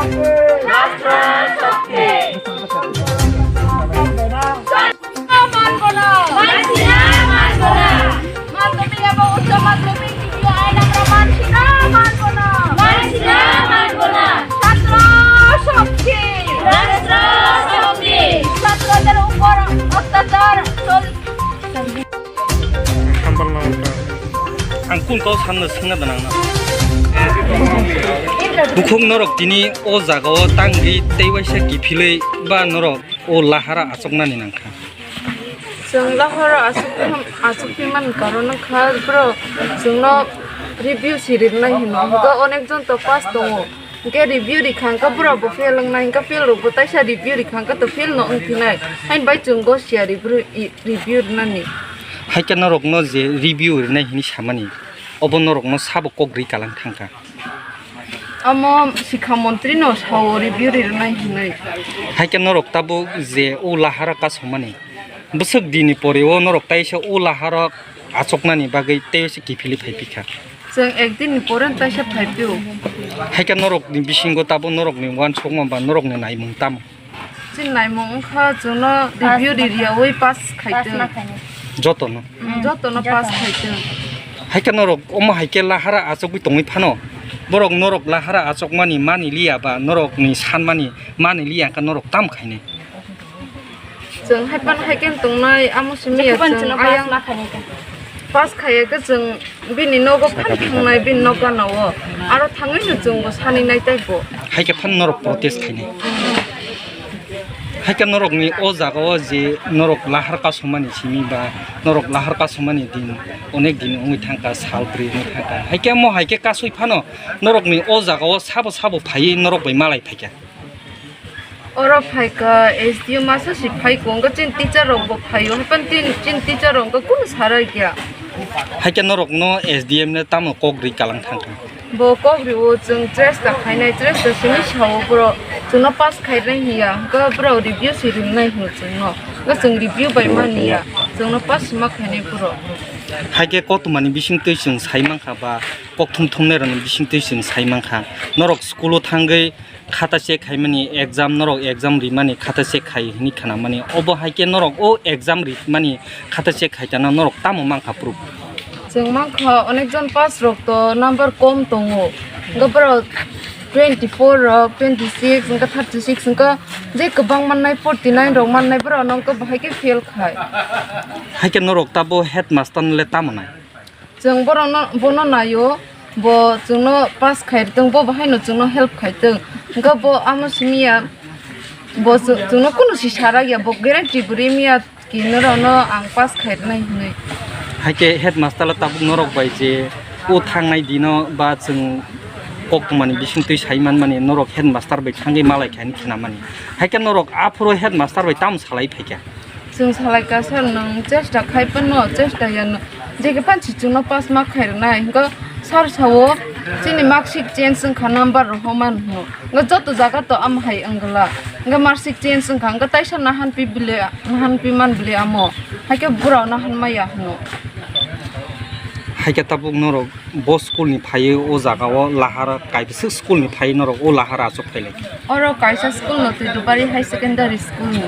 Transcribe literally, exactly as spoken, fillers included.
Rashtra Shakti. Manbona. Manbona. Madhyamik eba uccho madhyamik ain amra mansi na manbona. Mansi na manbona. Chhatro shakti. Chhatro shakti. Chhatroder upor otyachar chol- Ang kung kau sanna singna danang na. Bukhuk norok tini o jaga o tangwi tei waisa kiphilwi ba norok o lahara achuknani nangkha. Chwng lahara achuk-, achukphi man karon wngkha borok chwngno review si rinai hino. Hwnkhe onek jon to pass tongo. Hwnkhe review rikha hwnkhe borok bo fail wngnai, hwnkhe fail rok bo taisa review rikha hwnkhe to fail no wngphinai. Hain bai chwng go siya review, review rinani. Haikhe norokno je review rinai hini samani, obo norokno sabo kok ri kalang thangkha. Omo sikha montri no sao review rinai hinwi. Haikhe norok tabuk je o lahara kasomani, bwswk dini pore o norok taisa o lahara achuknani bagwi tei se kiphilwi phai phikha. Chwng ek din ni pore taisa phai phio. Haikhe norok ni bisingo tabuk norok ni uansukma ba norok ni naimung tamo? Chini naimung wngkha chwngno review ri riyawi pass khaitwng. Jotono. Mm, jotono pass khaitwng. Haikhe norok omo haikhe lahara achukwi tongwi phano borok norok lahara achukmani mani liya ba norok ni sanmani mani liya khe norok tamo khainai? Chwng hai pan hai khe tongnai, amo simi ya chwng ayang pass khaiya khe chwng bini nogo phan thangnai, bini nok gana o. Aro thangwi no chwng bo sani nai tei bo. Hai khe phan norok protest khainai. Hai khe norok ni o jaga o je norok lahar kasumani simi ba norok lahar kasumani din onek din wngwi thangkha, sal bwrwi wngwi thangkha. Hai khe mo hai khe kasui phano norok ni o jaga o sabo sabo phaiwi norok bai malai phaikha. Oro phaikha S D M masa si phaikha, wngkha chini teacher rok bo phaio, haikhe chini, chini teacher rok wngkha kunu sarai kya. Haikhe norok no S D M no tamo kok ri kalang thangkha? Bo kok ri o, chwng chesta khainai, chesta simi sao borok chwngno pass khainai hiya, hwnkhe borok review si rinai hino chwngno, hwnkhe chwng review bai mani ya, chwngno pass ma khainai borok. Haikhe koktwmani bisingtwi chwng sai mankha ba kokthum thumnai rokni bisingtwi chwng sai mankha, norok school o thangwi khata check khaimani exam, norok exam rimani khata check khai hwnwi khnamani. Obo hai khe norok o exam rimani khata check khai tana norok tamo mankha proof? Chwng mankha onek jon pass rok to number kom tongo. Hwnkhe borok twenty four rok, twenty six, hwnkhe thirty six, hwnkhe je kwbang mannai forty nine rok mannai borok no hwnkhe bahai khe fail khai. Hai khe norok tabo headmaster no le tamo nai? Chwng borokno, bono naio, bo chwngno pass khai tong, bo bahaino chwngno help khai tong. Hwnkhe bo amo simi ya, bo chw-, chwngno kunu si sarak ya, bo guarantee bo ri miya ki norokno ang pass khai rwnai hinwi. Hai khe headmaster o tabuk norok bai je o thangnai dino ba chwng koktwmani bisingtwi sai manmani norok headmaster bai thangwi malai khai hinwi khnamani. Hai khe norok aphuru headmaster bai tamo salai phaikha? Chwng salai ka, "Sir, nwng chesta khai phano chesta ya, nwng je khe phan si chwngno pass ma khai rwnai." Hwnkhe sir sao, "Chini mark sheet change wngkha, number rohorman," hwno. Hwnkhe joto jaga to amo hai wngla. Hwnkhe mark sheet change wngkha, hwnkhe taisa nahan pi bile, nahan pi man bile amo. Hai khe borok nahan maya hwno. Hai khe tabuk norok bo school ni phaiwi o jaga o lahara kaisa school ni phaiwi norok o lahara achuk phailai. Oro kaisa school no Twidubari High Secondary School ni.